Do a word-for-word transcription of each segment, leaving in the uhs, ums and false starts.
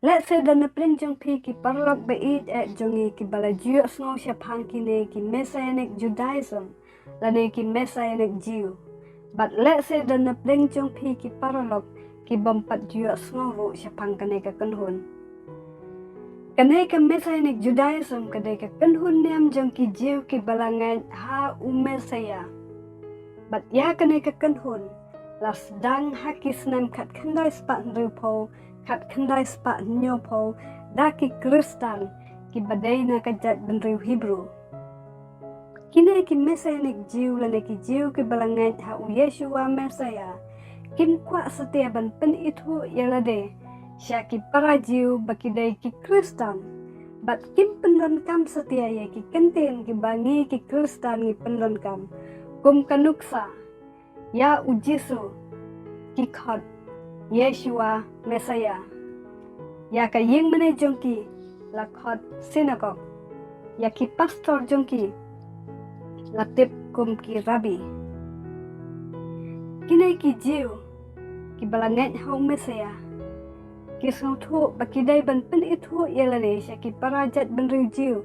Lehse don napdeng jong phi ki paralok ba ïeit eh jong ngi kiba la ju ïohsngew shaphang kine ki Messianic Judaism lane ki Messianic Jew. Bad lehse don napdeng jong phi ki paralok kibym pat ju ïohsngew ruh shaphang kane ka kynhun. Kane ka Messianic Judaism ka dei ka kynhun niam jong ki Jew kiba la ngeit ha u Messiah. Bad ïa kane ka kynhun la sdang ha ki snem khatkhyndai spah hynriewphew, khatkhyndai spah hynñiewphew da ki Khristan kiba dei na ka jaitbynriew Hebru. Kine ki Messianic Jew lane ki Jew kiba la ngeit ha u Yeshua Messiah kim kwah satia ban pynithuh ïa lade sha ki para Jew ba ki dei ki Khristan. Bad kim pyndonkam satia ïa ki kyntien kiba ngi ki Khristan ngi pyndonkam, kum ka nuksa, ïa u Jisu, ki khot Yeshua Messiah. Ïa ka ïingmane jong ki la khot synagogue. Ïa ki pastor jong ki la tip kum ki rabbi. Kine ki Jew kiba la ngeit ha u Messiah ki sngewthuh ba ki dei ban pynithuh ïa lade sha ki para jaitbynriew Jew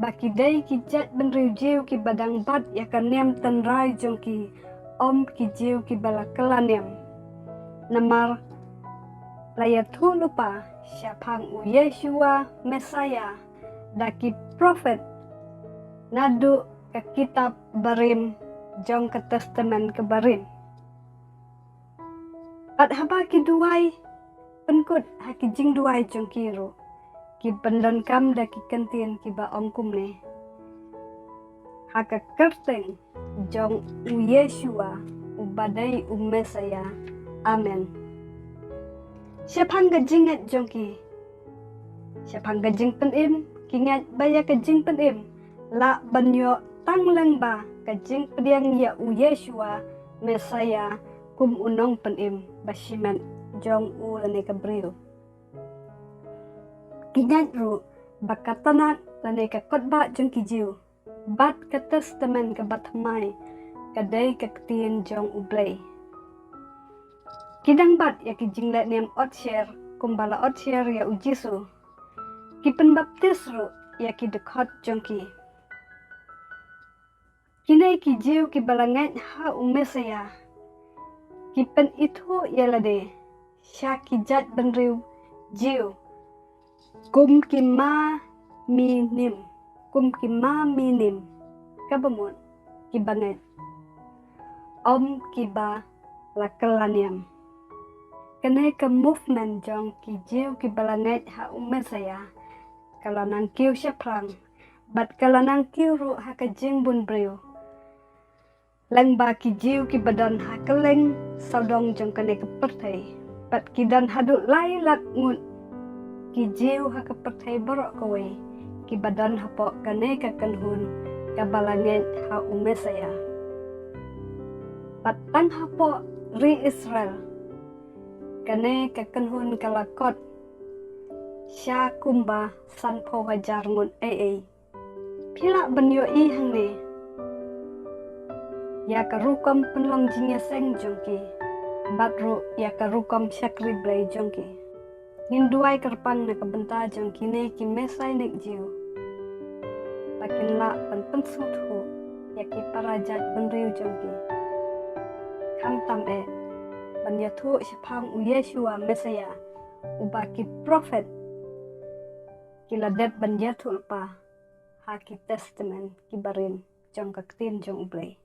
ba ki dei ki jaitbynriew Jew kiba dang bat ïa ka niam tynrai jong ki, ym ki Jew kiba la kylla niam. Namar la ïathuh lypa shaphang u Yeshua Messiah da ki prophet naduh ka kitab barim jong ka Testament ka barim. Bad haba ki duwai, pynkut ha ki jingduwai jong ki ruh ki pyndonkam da ki kyntien kiba ong kumne: Ha ka kyrteng jong u Yeshua uba dei u Messiah. Amen. Shaphang ka jingngeit jong ki, shaphang ka jingpynim, ki ngeit ba ïa ka jingpynim lah ban ïoh tang lyngba ka jingpdiang ïa u Yeshua Messiah kum u nongpynim ba shimet jong u lane ka briew. Ki ngeit ruh ba ka tnat lane ka kot bah jong ki Jew bad ka Testament kaba thymmai ka dei ka ktien jong U Blei. Ki dang bat ïa ki jingleh niam otsher kumba la otsher ïa u Jisu. Ki pynbaptis ruh ïa ki dkhot jong ki. Kine ki Jew kiba la ngeit ha u Messiah ki pynithuh ïa lade sha ki jaitbynriew Jew kum ki ma minim, kum ki ma minim, kaba mut kiba ngeit, ym kiba la kylla niam. Kane ka movement jong ki Jew kiba la ngeit ha u Messiah ka la nang kiew shaphrang bad ka la nang kiew ruh ha ka jingbun briew. Lyngba ki Jew kiba don ha kylleng sawdong jong kane ka pyrthei, bad ki don haduh lai lak ngut ki Jew ha ka pyrthei baroh kawei kiba don hapoh kane ka kynhun kaba la ngeit ha u Messiah. Bad tang hapoh ri Israel kane ka kynhun ka la kot sha kumba sanphew hajar ngut ei ei. Phi lah ban ïohi hangne ïa ka rukom pynlong jingïaseng jong ki bad ruh ïa ka rukom shakri Blei jong ki. Ngin duwai kyrpang na ka bynta jong kine ki Messianic Jew ba kin lah ban pynsngewthuh ïa ki para jaitbynriew jong ki, khamtam eh ban ïathuh shaphang u Yeshua Messiah uba ki prophet ki la dep ban ïathuh lypa ha ki Testament kiba rim jong ka ktien jong U Blei.